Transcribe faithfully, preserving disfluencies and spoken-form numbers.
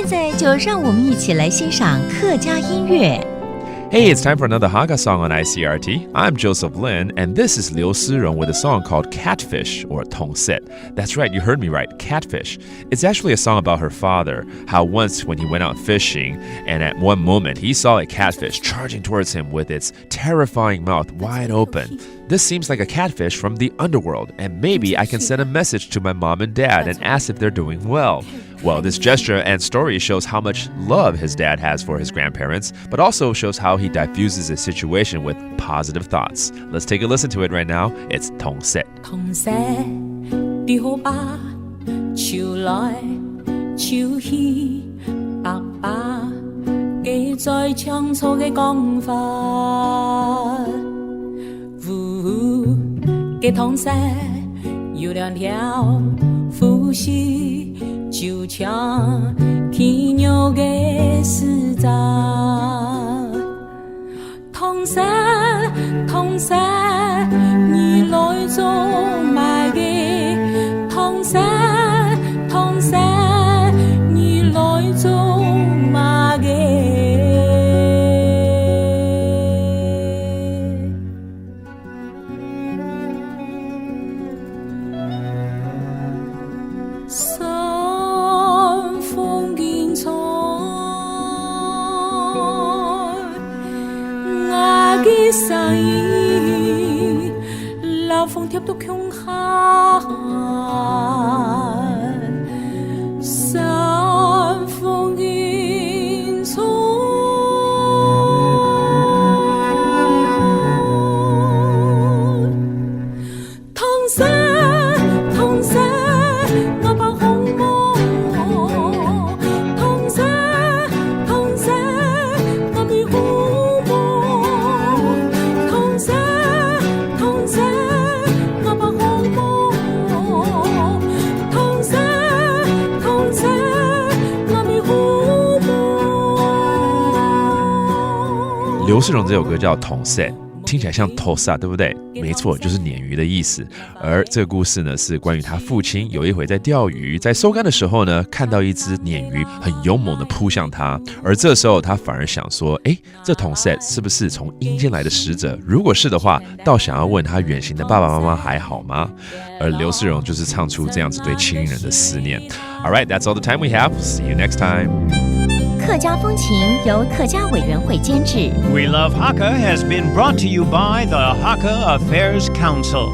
现在就让我们一起来欣赏客家音乐。 Hey, it's time for another Hakka song on I C R T. I'm Joseph Lin, and this is Liu Sirong with a song called Catfish or Tongset. That's right, you heard me right, catfish. It's actually a song about her father, how once when he went out fishing, and at one moment he saw a catfish charging towards him with its terrifying mouth wide open. This seems like a catfish from the underworld, and maybe I can send a message to my mom and dad and ask if they're doing well. Well, this gesture and story shows how much love his dad has for his grandparents, but also shows how he diffuses a situation with positive thoughts. Let's take a listen to it right now. It's Tongset. 同色，比好吧，秋來秋去，爸爸，佢最清楚个講法。烏烏个同色，有兩條胡鬚，就像天牛个四爪。 同色，同色，你來做麼个？同色，同色，你來做麼个？ 山風緊吹，𠊎个聲音，摎風貼到共下。山風緊吹。 同色，同色，𠊎白虎毛。同色，同色，𠊎美虎毛。同色，同色，𠊎白虎毛。同色，同色，𠊎美虎毛。刘世荣这首歌叫《同色》，听起来像头萨，对不对？没错，就是鲶鱼的意思。而这个故事呢，是关于他父亲有一回在钓鱼，在收竿的时候呢，看到一只鲶鱼很勇猛的扑向他，而这时候他反而想说，诶，这同色是不是从阴间来的使者？如果是的话，倒想要问他远行的爸爸妈妈还好吗？而刘世荣就是唱出这样子对亲人的思念。All right, that's all the time we have. See you next time. 客家风情由客家委员会监制。 We Love Hakka has been brought to you by the Hakka Affairs Council.